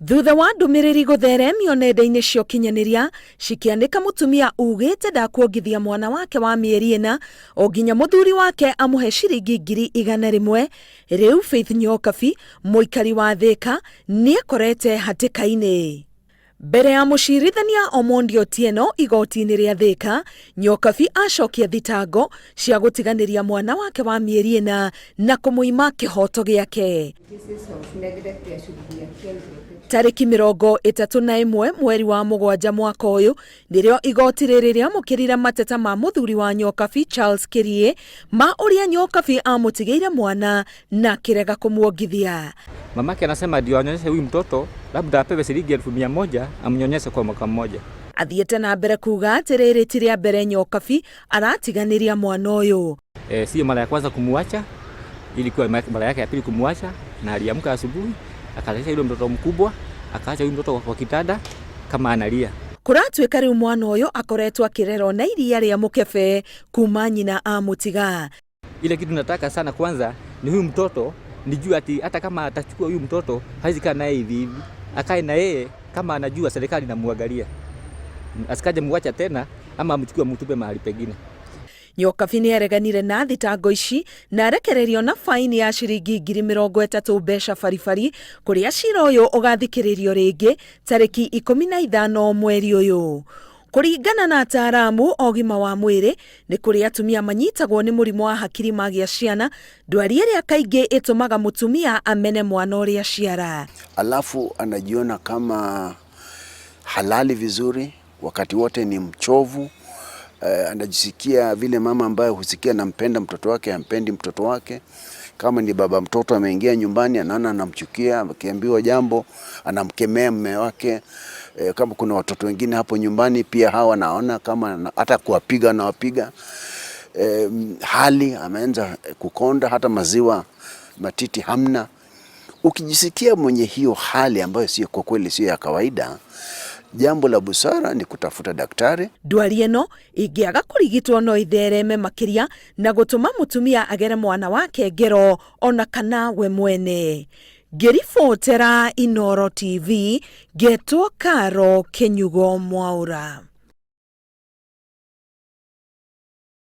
Thutha wa ndũmĩrĩri gũtheremio nenda-inĩ cia ũkinyanĩria cikĩanĩka mũtumia ugĩte ndakuongithia mwana wake wa mĩeri ĩna o nginya mũthuri wake amũhe ciringi 100,000, rĩu Faith Nyokabi mũikari wa Thĩka nĩekorete hatĩka-inĩ. Mbere ya mũcirithania Omondi Otieno igoti-inĩ rĩa Thĩka, Nyokabi acokia thitango cia gũtiganĩria mwana wake wa mĩeri ĩna na kũmũima kĩhoto gĩake. Tarĩki 31 mweri wa mũgwanja mwaka ũyũ nĩrĩo igoti rĩrĩ rĩamũkĩrire mateta ma mũthuri wa Nyokabi Charles Kĩriĩ ma ũrĩa Nyokabi amũtigĩire mwana na akĩrega kũmuongithia. Mamake anasema ndio anyonyeshe huyu mtoto labda apewe shilingi 100,000 amnyonyeshe kwa mwaka mmoja. Athiĩte na mbere kuga atĩ rĩrĩ ti rĩa mbere Nyokabi aratiganĩria mwana ũyũ. E, sio mara ya kwanza kumuacha, ilikuwa mara yake ya pili kumuacha, na aliamka asubuhi akaleta yule mtoto mkubwa akaacha huyu mtoto kwa kitanda kama analia. Kũratuĩka rĩu mwana ũyũ akoretwo akĩrerwo na iria rĩa mũkebe kuma nyina amũtiga. Ile kitu nataka sana kwanza ni huyu mtoto nijue ati hata kama atachukua huyu mtoto hawezi kaa naye hivi hivi, akae na yeye kama anajua serikali inamuangalia, asikaje muacha tena ama amchukue amtupe mahali pengine. Nyokabi nĩ areganire na thitango ici na arekererio na faini ya ciringi 30,000 mbeca baribari kũrĩa cira ũyũ ũgathikĩrĩrio rĩngĩ tarĩki 15 mweri ũyũ. Kũringana na ataaramu a ũgima wa mwĩrĩ nĩ kũrĩ atumia manyitagwo nĩ mũrimũ wa hakiri magĩa ciana, ndwari ĩrĩa kaingĩ ĩtũmaga mũtumia amene mwana ũrĩa aciara. Alafu anajiona kama halali vizuri, wakati wote ni mchovu. Anajisikia vile mama ambaye husikia anampenda mtoto wake ampendi mtoto wake. Kama ni baba mtoto ameingia nyumbani, anaona anamchukia, akiambiwa jambo anamkemea mume wake. Kama kuna watoto wengine hapo nyumbani pia hawa naona kama hata kuwapiga anawapiga. Hali ameanza kukonda, hata maziwa matiti hamna. Ukijisikia mwenye hiyo hali ambayo sio kwa kweli sio ya kawaida, jambo la busara ni kutafuta daktari. Ndwari ĩno ĩngĩaga kũrigitwo no ĩthereme makĩria na gũtũma mũtumia agere mwana wake ngero ona kana we mwene. Ngĩribotera Inooro TV, ngetwo Karo Kĩnyugo Mwaũra.